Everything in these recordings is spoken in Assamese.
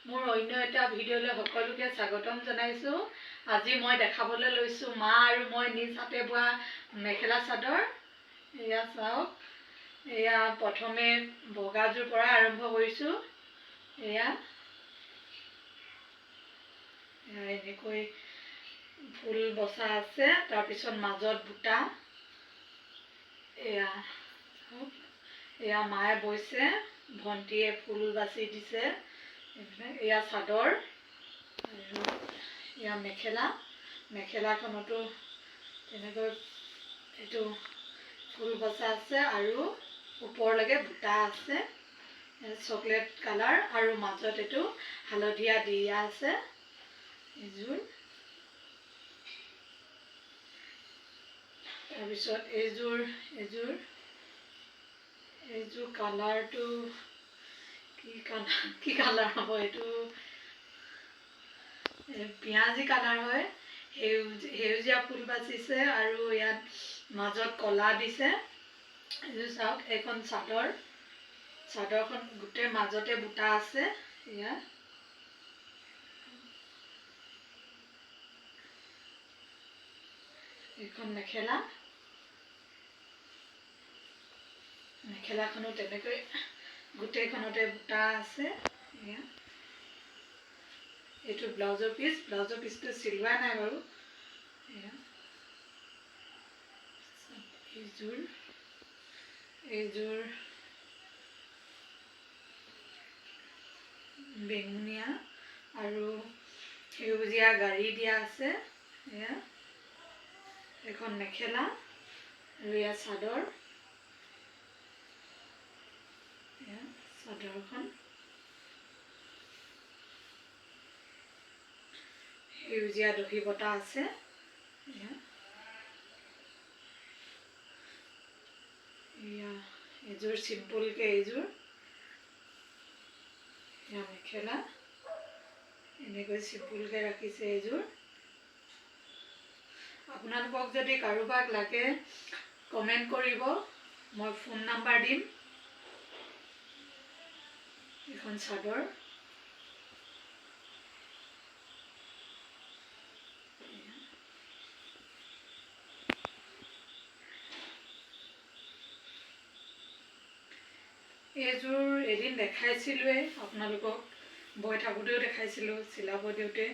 মোৰ অন্য এটা ভিডিঅ'লৈ সকলোকে স্বাগতম জনাইছোঁ। আজি মই দেখাবলৈ লৈছোঁ মা আৰু মই নিজ হাতে বোৱা মেখেলা চাদৰ। এয়া চাওক, এয়া প্ৰথমে বগাযোৰ পৰা আৰম্ভ কৰিছোঁ। এয়া এয়া এনেকৈ ফুল বচা আছে, তাৰপিছত মাজত বুটা। এয়া চাওক, এয়া মায়ে বৈছে, ভণ্টিয়ে ফুল বাচি দিছে। এইবিলাক এয়া চাদৰ আৰু এয়া মেখেলা। মেখেলাখনতো তেনেকৈ এইটো ফুল বচা আছে আৰু ওপৰলৈকে বুটা আছে, চকলেট কালাৰ, আৰু মাজত এইটো হালধীয়া দিয়া আছে এইযোৰ। তাৰপিছত এইযোৰ এইযোৰ কালাৰটো কি কালাৰ হ'ব এইটো? পিঁয়াজী কালাৰ হয়। সেউজীয়া ফুল বাচিছে আৰু ইয়াত মাজত ক'লা দিছে। এইযোৰ চাওক, এইখন চাদৰ। চাদৰখন গোটেই মাজতে বুটা আছে। ইয়াত এইখন মেখেলা। মেখেলাখনো তেনেকৈ গোটেইখনতে বুটা আছে। এয়া এইটো ব্লাউজৰ পিচ। ব্লাউজৰ পিচটো চিলোৱা নাই বাৰু। এয়া এইযোৰ এইযোৰ বেঙুনীয়া আৰু সেউজীয়া গাড়ী দিয়া আছে। এয়া এখন মেখেলা আৰু এয়া চাদৰ। এয়া চাদৰখন সেউজীয়া দহি বটা আছে। এয়া এয়া এইযোৰ চিম্পুলকৈ এইযোৰ। এয়া মেখেলা, এনেকৈ চিম্পুলকৈ ৰাখিছে এইযোৰ। আপোনালোকক যদি কাৰোবাক লাগে, কমেণ্ট কৰিব, মই ফোন নাম্বাৰ দিম। এইখন চাদৰ। এইযোৰ এদিন দেখাইছিলোঁৱেই আপোনালোকক, বৈ থাকোঁতেও দেখাইছিলোঁ, চিলাব দিওঁতে।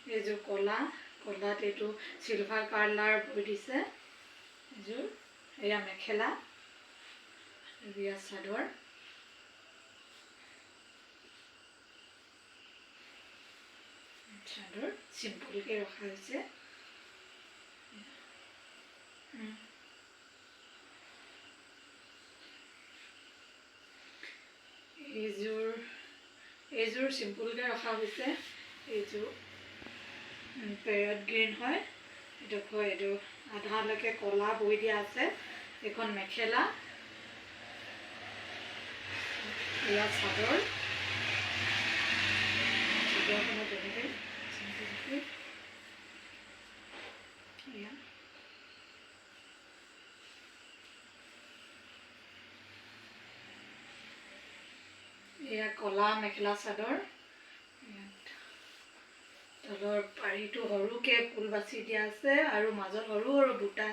এইযোৰ ক'লা, ক'লাত এইটো চিলভাৰ কালাৰ বৈ দিছে এইযোৰ। এয়া মেখেলা, এয়া চাদৰ। চাদৰ চিম্পুলকৈ ৰখা হৈছে। এইযোৰ এইযোৰ চিম্পুলকৈ ৰখা হৈছে। এইযোৰ পেৰট গ্ৰীণ হয় এইটো হয়। এইটো আধালৈকে ক'লা বৈ দিয়া আছে। এইখন মেখেলা, এয়া চাদৰ। চাদৰখনত তেনেকৈ চিম্পুলকৈ। এয়া এয়া ক'লা মেখেলা চাদৰ। ইয়াত তলৰ পাৰিটো সৰুকৈ ফুল বাচি দিয়া আছে আৰু মাজত সৰু সৰু বুটা।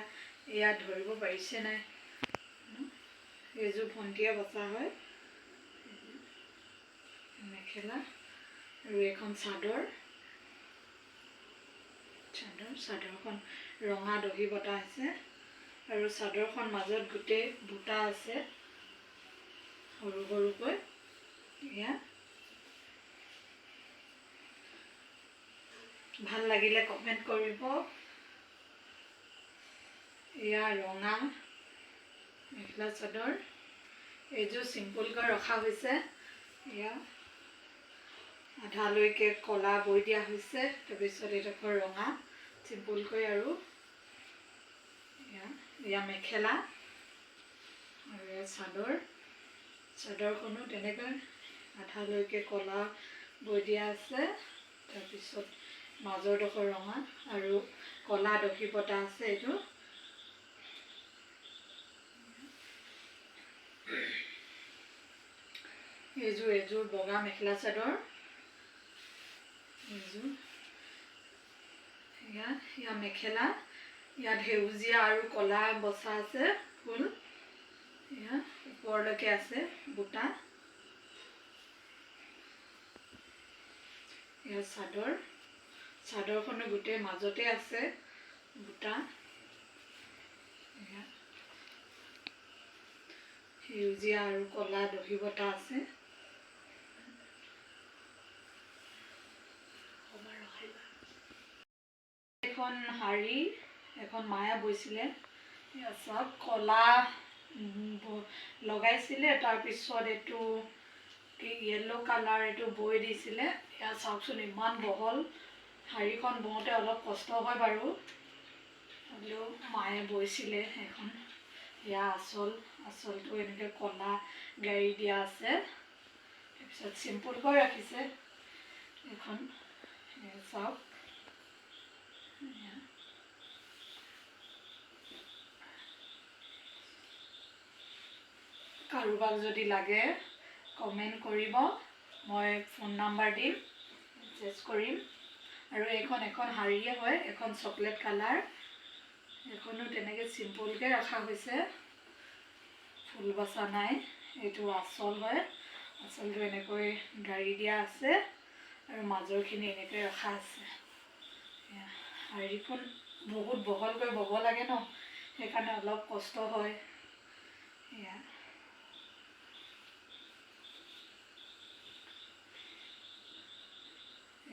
এয়া ধৰিব পাৰিছে নাই? এইযোৰ ভণ্টিয়ে বচা হয়। মেখেলা আৰু এইখন চাদৰ। চাদৰখন ৰঙা দহি বটা আছে আৰু চাদৰখন মাজত গোটেই বুটা আছে সৰু সৰুকৈ। এয়া ভাল লাগিলে কমেণ্ট কৰিব। এয়া ৰঙা মেখেলা চাদৰ। এইযোৰ চিম্পুলকৈ ৰখা হৈছে। এয়া আধালৈকে ক'লা বৈ দিয়া হৈছে, তাৰপিছত এইডোখৰ ৰঙা চিম্পুলকৈ। আৰু এয়া এয়া মেখেলা আৰু এয়া চাদৰ। চাদৰখনো তেনেকৈ আধালৈকে ক'লা বৈ দিয়া আছে, তাৰপিছত মাজৰডোখৰ ৰঙা আৰু ক'লা দহি বটা আছে এইটো। এইযোৰ এযোৰ বগা মেখেলা চাদৰ। এইযোৰ এয়া, এয়া মেখেলা। ইয়াত সেউজীয়া আৰু ক'লা বচা আছে ফুল। এয়া ওপৰলৈকে আছে বুটা। এয়া চাদৰ, চাদৰখনো গোটেই মাজতে আছে বুটা। এয়া সেউজীয়া আৰু ক'লা দহি বটা আছে। এখন শাৰী, এখন মায়ে বৈছিলে। এয়া চাওক, ক'লা লগাইছিলে, তাৰপিছত এইটো কি য়েল্ল' কালাৰ এইটো বৈ দিছিলে। এয়া চাওকচোন, ইমান বহল শাৰীখন, বওঁতে অলপ কষ্ট হয় বাৰু, হ'লেও মায়ে বৈছিলে সেইখন। এয়া আঁচল, আঁচলটো এনেকৈ ক'লা গাড়ী দিয়া আছে। তাৰপিছত চিম্পুলকৈ ৰাখিছে এইখন। এয়া চাওক। এয়া কাৰোবাক যদি লাগে কমেণ্ট কৰিব, মই ফোন নাম্বাৰ দিম, মেছেজ কৰিম। আৰু এইখন এখন শাৰীয়ে হয়, এখন চকলেট কালাৰ। এইখনো তেনেকৈ চিম্পুলকৈ ৰখা হৈছে, ফুল বচা নাই। এইটো আঁচল হয়, আঁচলটো এনেকৈ গাড়ী দিয়া আছে আৰু মাজৰখিনি এনেকৈ ৰখা আছে। এয়া শাৰীখন বহুত বহলকৈ বব লাগে ন, সেইকাৰণে অলপ কষ্ট হয়। এয়া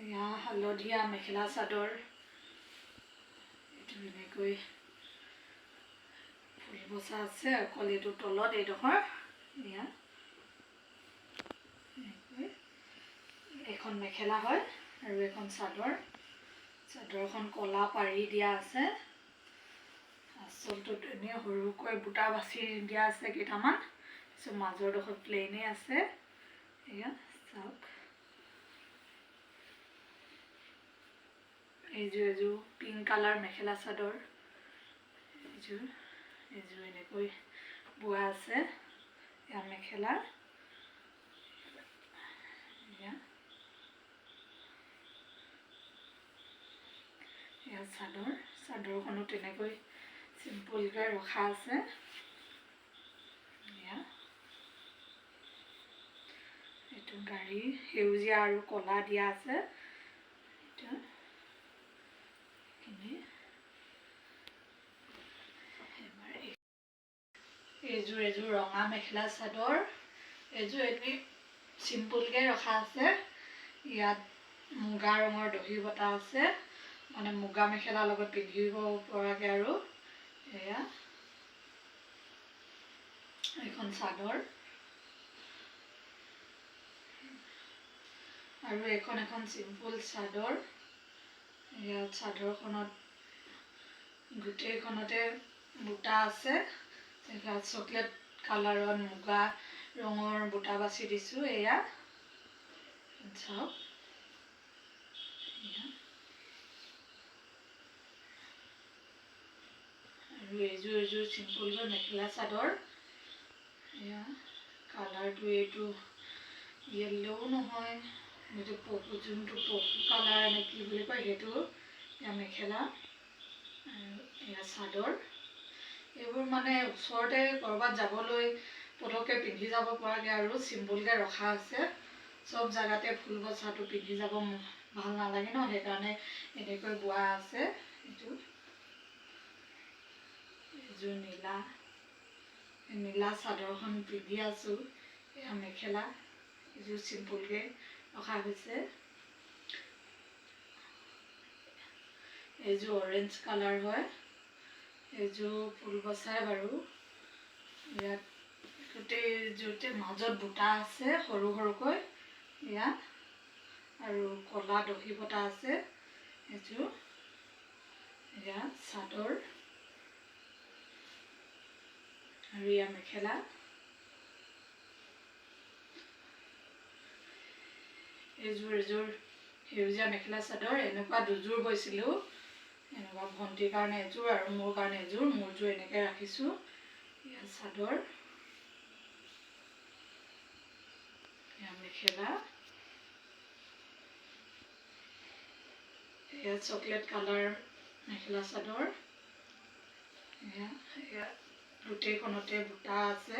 এয়া হালধীয়া মেখেলা চাদৰ। এইটো এনেকৈ ফুল বচা আছে অকল এইটো তলত এইডোখৰ। এয়া এনেকৈ এখন মেখেলা হয় আৰু এখন চাদৰ। চাদৰখন ক'লা পাৰি দিয়া আছে। আচলটোত এনেই সৰুকৈ বুটা বাচি দিয়া আছে কেইটামান, তাৰপিছত মাজৰডোখৰ প্লেইনেই আছে। এয়া চাওক। এইযোৰ এযোৰ পিংক কালাৰ মেখেলা চাদৰ। এইযোৰ এইযোৰ এনেকৈ বোৱা আছে। এয়া মেখেলা। এয়া এয়া চাদৰ, চাদৰখনো তেনেকৈ চিম্পুলকৈ ৰখা আছে। এয়া এইটো গাড়ী সেউজীয়া আৰু ক'লা দিয়া আছে। এইটো এইখিনি। এবাৰ এইযোৰ এযোৰ ৰঙা মেখেলা চাদৰ। এইযোৰ এনেই চিম্পুলকৈ ৰখা আছে। ইয়াত মুগা ৰঙৰ দহি বটা আছে, মানে মুগা মেখেলাৰ লগত পিন্ধিব পৰাকৈ। আৰু এয়া এইখন চাদৰ আৰু এইখন এখন চিম্পুল চাদৰ। ইয়াত চাদৰখনত গোটেইখনতে বুটা আছে। ইয়াত চকলেট কালাৰত মুগা ৰঙৰ বুটা বাচি দিছোঁ। এয়া চাওক। এয়া আৰু এইযোৰ এযোৰ চিম্পুলকৈ মেখেলা চাদৰ। এয়া কালাৰটো এইটো য়েল্ল'ও নহয়, এইটো পপু, যোনটো পপু কালাৰ নে কি বুলি কয় সেইটো। এয়া মেখেলা আৰু এয়া চাদৰ। এইবোৰ মানে ওচৰতে ক'ৰবাত যাবলৈ পটককৈ পিন্ধি যাব পৰাকৈ আৰু চিম্পুলকৈ ৰখা আছে। চব জেগাতে ফুল বচাটো পিন্ধি যাব ভাল নালাগে ন, সেইকাৰণে এনেকৈ বোৱা আছে। এইটো এযোৰ নীলা, নীলা চাদৰখন পিন্ধি আছোঁ। এয়া মেখেলা, এযোৰ চিম্পুলকৈ ৰখা হৈছে। এইযোৰ অৰেঞ্জ কালাৰ হয়, এইযোৰ ফুল বচাই বাৰু। ইয়াত গোটেইযোৰতে মাজত বুটা আছে সৰু সৰুকৈ। ইয়াত আৰু ক'লা দহি বটা আছে। এইযোৰ এয়া চাদৰ আৰু এয়া মেখেলা। এইযোৰ এযোৰ সেউজীয়া মেখেলা চাদৰ। এনেকুৱা দুযোৰ বৈছিলোঁ, এনেকুৱা ভণ্টিৰ কাৰণে এযোৰ আৰু মোৰ কাৰণে এযোৰ। মোৰযোৰ এনেকৈ ৰাখিছোঁ। এয়া চাদৰ, এয়া মেখেলা। এয়া চকলেট কালাৰ মেখেলা চাদৰ। এয়া এয়া গোটেইখনতে বুটা আছে,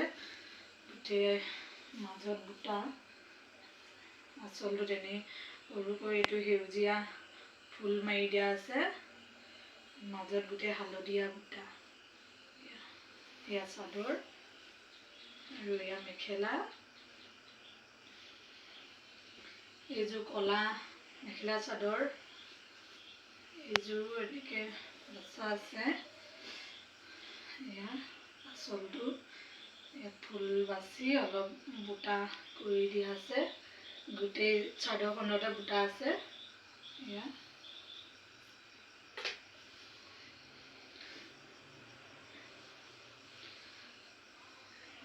গোটেই মাজত বুটা। আচলটোত এনেই সৰুকৈ এইটো সেউজীয়া ফুল মাৰি দিয়া আছে, মাজত গোটেই হালধীয়া বুটা। এয়া চাদৰ আৰু এয়া মেখেলা। এইযোৰ ক'লা মেখেলা চাদৰ, এইযোৰো এনেকৈ বচা আছে। এয়া আচলটো ইয়াত ফুল বাচি অলপ বুটা কৰি দিয়া আছে, গোটেই চাদৰখনতে বুটা আছে। এয়া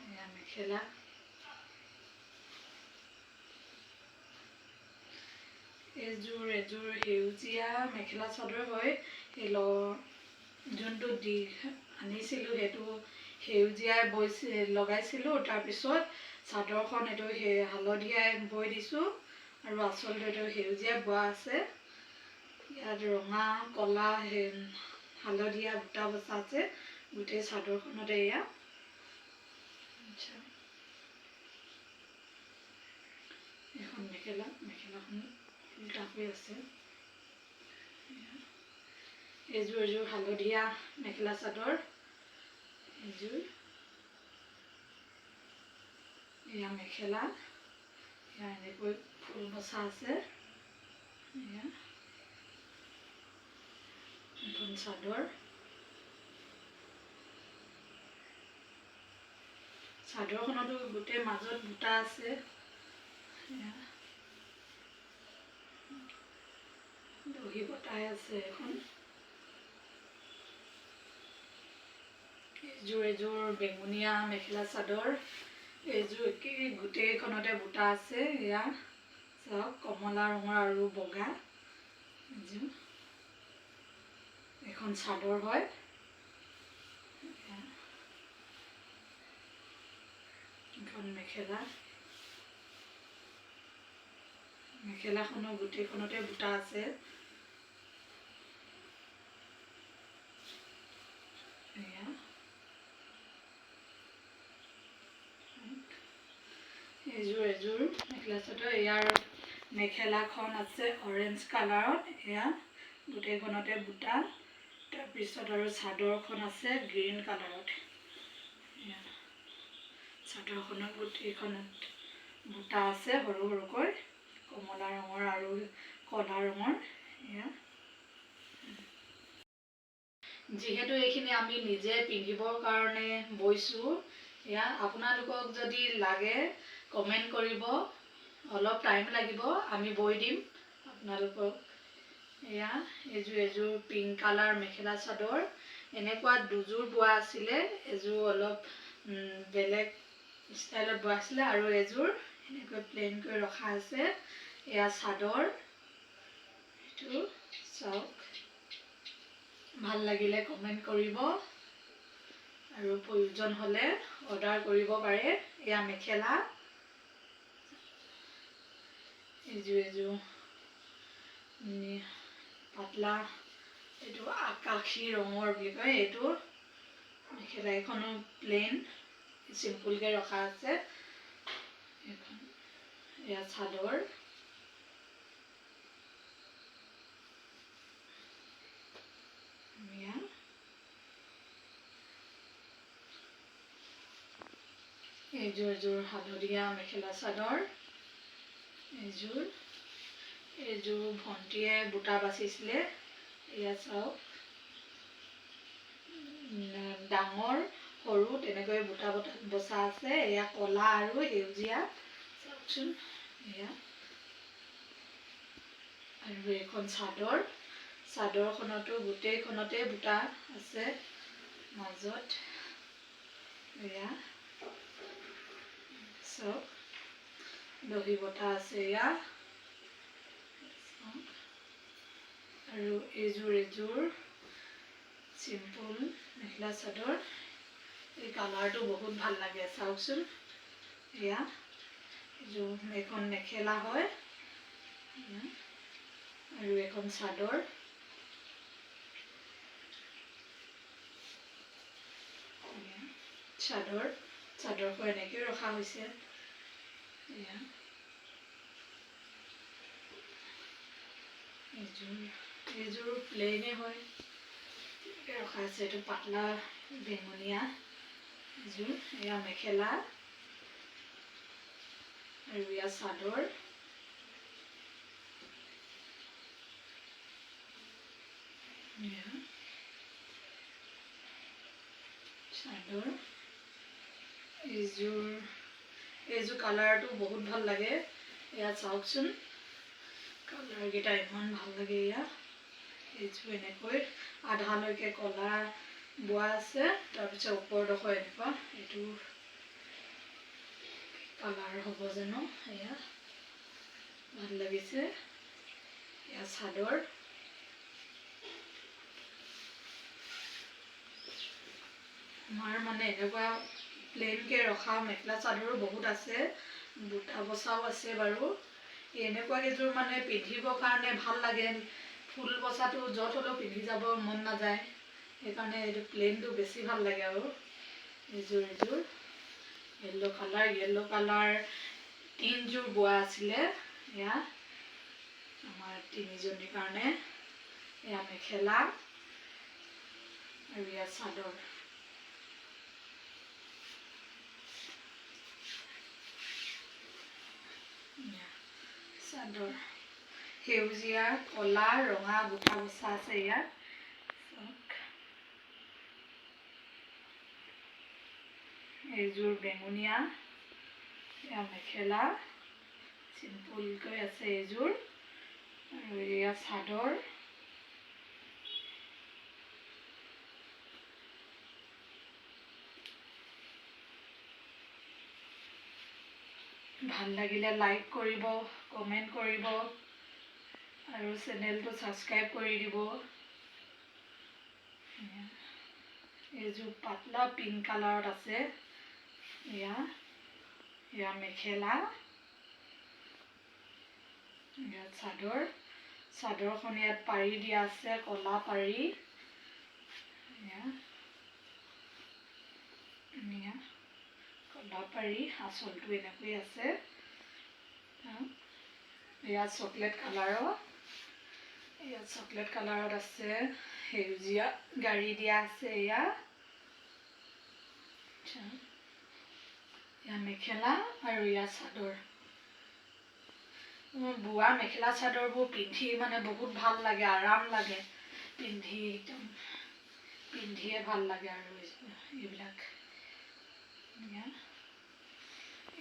এয়া মেখেলা। এযোৰ এযোৰ সেউজীয়া মেখেলা চাদৰ হয়। এই যোনটো দীঘ আনিছিলোঁ সেইটো সেউজীয়াই বৈছি লগাইছিলোঁ, তাৰপিছত চাদৰখন এইটো হালধীয়াই বৈ দিছোঁ আৰু আচলটো এইটো সেউজীয়া বোৱা আছে। ইয়াত ৰঙা ক'লা হালধীয়া বুটা বচা আছে গোটেই চাদৰখনতে। এয়া আচ্ছা, এখন মেখেলা, মেখেলাখন উল্টা হৈ আছে। এযোৰ এযোৰ হালধীয়া মেখেলা চাদৰ, এযোৰ এয়া মেখেলা। এয়া এনেকৈ ফুল বচা আছে। এয়া এখন চাদৰ, চাদৰখনতো গোটেই মাজত বুটা আছে। এয়া দহি বতাই আছে এখন। এযোৰ এযোৰ বেঙুনীয়া মেখেলা চাদৰ, এইযোৰ একেই গোটেইখনতে বুটা আছে। এয়া চাওক, কমলা ৰঙৰ আৰু বগা এযোৰ এখন চাদৰ হয়। এখন মেখেলা, মেখেলাখনো গোটেইখনতে বুটা আছে। এয়া এযোৰ এযোৰ মেখেলা চাদৰ। ইয়াৰ মেখেলাখন আছে অৰেঞ্জ কালাৰত, এয়া গোটেইখনতে বুটা। তাৰপিছত আৰু চাদৰখন আছে গ্ৰীণ কালাৰত, এয়া চাদৰখনত গোটেইখনত বুটা আছে সৰু সৰুকৈ, কমলা ৰঙৰ আৰু ক'লা ৰঙৰ। এয়া যিহেতু এইখিনি আমি নিজে পিন্ধিবৰ কাৰণে বৈছোঁ। এয়া আপোনালোকক যদি লাগে কমেণ্ট কৰিব, অলপ টাইম লাগিব, আমি বৈ দিম আপোনালোকক। এয়া এযোৰ এযোৰ পিংক কালাৰ মেখেলা চাদৰ, এনেকুৱা দুযোৰ বোৱা আছিলে, এযোৰ অলপ বেলেগ ষ্টাইলত বোৱা আছিলে আৰু এযোৰ এনেকৈ প্লেইনকৈ ৰখা আছে। এয়া চাদৰ, এইটো চাওক, ভাল লাগিলে কমেণ্ট কৰিব আৰু প্ৰয়োজন হ'লে অৰ্ডাৰ কৰিব পাৰে। এয়া মেখেলা, এযোৰ এযোৰ পাতলা এইটো আকাশী ৰঙৰ বুলি কয় এইটো মেখেলা, এইখনো প্লেইন চিম্পুলকৈ ৰখা আছে। এইখন এয়া চাদৰ, এয়া এইযোৰ এযোৰ হালধীয়া মেখেলা চাদৰ, এইযোৰ এইযোৰ ভণ্টিয়ে বুটা বাচিছিলে। এয়া চাওক, ডাঙৰ সৰু তেনেকৈ বুটা বচা আছে। এয়া ক'লা আৰু সেউজীয়া, চাওকচোন। এয়া আৰু এইখন চাদৰ, চাদৰখনতো গোটেইখনতে বুটা আছে মাজত। এয়া চাওক, দহি বটা আছে। এয়া আৰু এইযোৰ এযোৰ চিম্পুল মেখেলা চাদৰ, এই কালাৰটো বহুত ভাল লাগে, চাওকচোন। এয়া এযোৰ এখন মেখেলা হয় আৰু এখন চাদৰ। চাদৰ, চাদৰখন এনেকৈ ৰখা হৈছে। এয়া এইযোৰ, এইযোৰ প্লেইনে হয়, তেনেকৈ ৰখা আছে। এইটো পাতলা বেঙুনীয়া এযোৰ। এয়া মেখেলা আৰু এয়া চাদৰ। এয়া চাদৰ। এইযোৰ, এইযোৰ কালাৰটো বহুত ভাল লাগে। এয়া চাওকচোন, কালাৰকেইটা ইমান ভাল লাগে। এয়া এইযোৰ এনেকৈ আধালৈকে ক'লা বোৱা আছে, তাৰপিছত ওপৰডোখৰ এনেকুৱা। এইটো কালাৰ হ'ব জানো? এয়া ভাল লাগিছে। এয়া চাদৰ। আমাৰ মানে এনেকুৱা প্লেইনকৈ ৰখা মেখেলা চাদৰো বহুত আছে, বুটা বচাও আছে বাৰু। এনেকুৱা কেইযোৰ মানে পিন্ধিবৰ কাৰণে ভাল লাগে। ফুল বচাটো য'ত হ'লেও পিন্ধি যাব মন নাযায়, সেইকাৰণে এইটো প্লেইনটো বেছি ভাল লাগে। আৰু এইযোৰ, এইযোৰ য়েল্ল' কালাৰ, য়েল্ল' কালাৰ তিনিযোৰ বোৱা আছিলে। এয়া আমাৰ তিনিজনীৰ কাৰণে। এয়া মেখেলা আৰু এয়া চাদৰ। চাদৰ সেউজীয়া, ক'লা, ৰঙা বুটা বচা আছে ইয়াত, চাওক। এইযোৰ বেঙুনীয়া। এয়া মেখেলা, চিম্পুলকৈ আছে এইযোৰ। আৰু এয়া চাদৰ। ভাল লাগিলে লাইক কৰিব, কমেণ্ট কৰিব আৰু চেনেলটো ছাবস্ক্ৰাইব কৰি দিব। এইযোৰ পাতলা পিংক কালাৰত আছে। এয়া, এয়া মেখেলা, ইয়াত চাদৰ। চাদৰখন ইয়াত পাৰি দিয়া আছে, ক'লা পাৰি। এয়া, এয়া ক'লা পাৰি, আচলটো এনেকৈ আছে। এয়া চকলেট কালাৰৰ, ইয়াত চকলেট কালাৰত আছে, সেউজীয়া গাড়ী দিয়া আছে। এয়া, এয়া মেখেলা আৰু এয়া চাদৰ। মোৰ বোৱা মেখেলা চাদৰবোৰ পিন্ধি মানে বহুত ভাল লাগে, আৰাম লাগে পিন্ধি, একদম পিন্ধিয়ে ভাল লাগে। আৰু এইবিলাক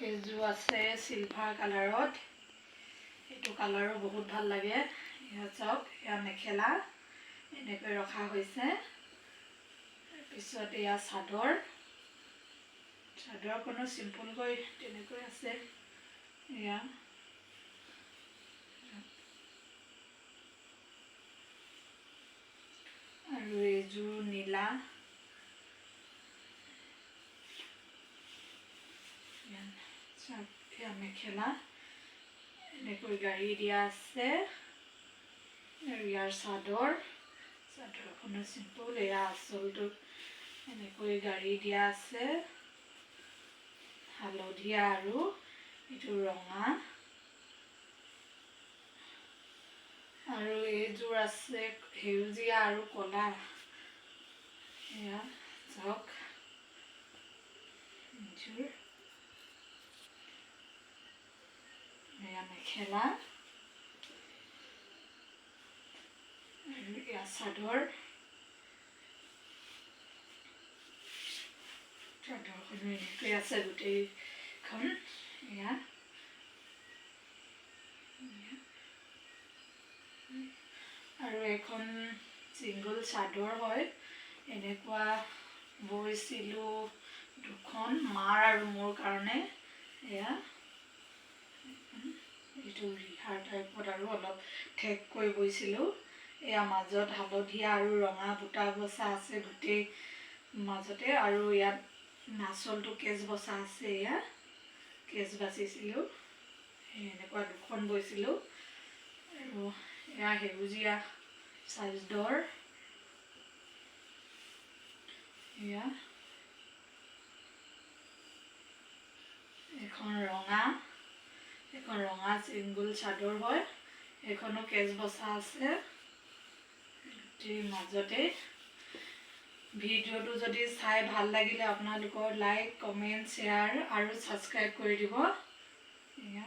এইযোৰ আছে চিলভাৰ কালাৰত, এইটো কালাৰো বহুত ভাল লাগে। ইয়াত চাওক, এয়া মেখেলা এনেকৈ ৰখা হৈছে। তাৰপিছত এয়া চাদৰ, চাদৰখনো চিম্পুলকৈ তেনেকৈ আছে। এয়া আৰু এইযোৰ নীলা। এয়া মেখেলা এনেকৈ গাড়ী দিয়া আছে। আৰু ইয়াৰ চাদৰ, চাদৰখনো চিম্পুল। এয়া আচলটো এনেকৈ গাড়ী দিয়া আছে, হালধীয়া আৰু এইটো ৰঙা। আৰু এইযোৰ আছে সেউজীয়া আৰু ক'লা। এয়া চাওক এইযোৰ। এয়া মেখেলা আৰু এয়া চাদৰ। চাদৰখনো এনেকৈ আছে গোটেইখন। এয়া আৰু এখন ছিংগল চাদৰ হয়, এনেকুৱা বৈছিলোঁ দুখন, মাৰ আৰু মোৰ কাৰণে। এয়া এইটো ৰিহাৰ টাইপত আৰু অলপ ঠেককৈ বৈছিলোঁ। এয়া মাজত হালধীয়া আৰু ৰঙা বুটা বচা আছে গোটেই মাজতে, আৰু ইয়াত আচলটো কেচ বচা আছে। এয়া কেচ বাচিছিলোঁ, এনেকুৱা দুখন বৈছিলোঁ। আৰু এয়া সেউজীয়া চাদৰ। এয়া এখন ৰঙা চিংগুল চাদৰ হয়। এইখনো কেচ বচা আছে গোটেই মাজতে। ভিডিঅ'টো যদি চাই ভাল লাগিলে আপোনালোকৰ লাইক, কমেণ্ট, শ্বেয়াৰ আৰু ছাবস্ক্ৰাইব কৰি দিব। এয়া।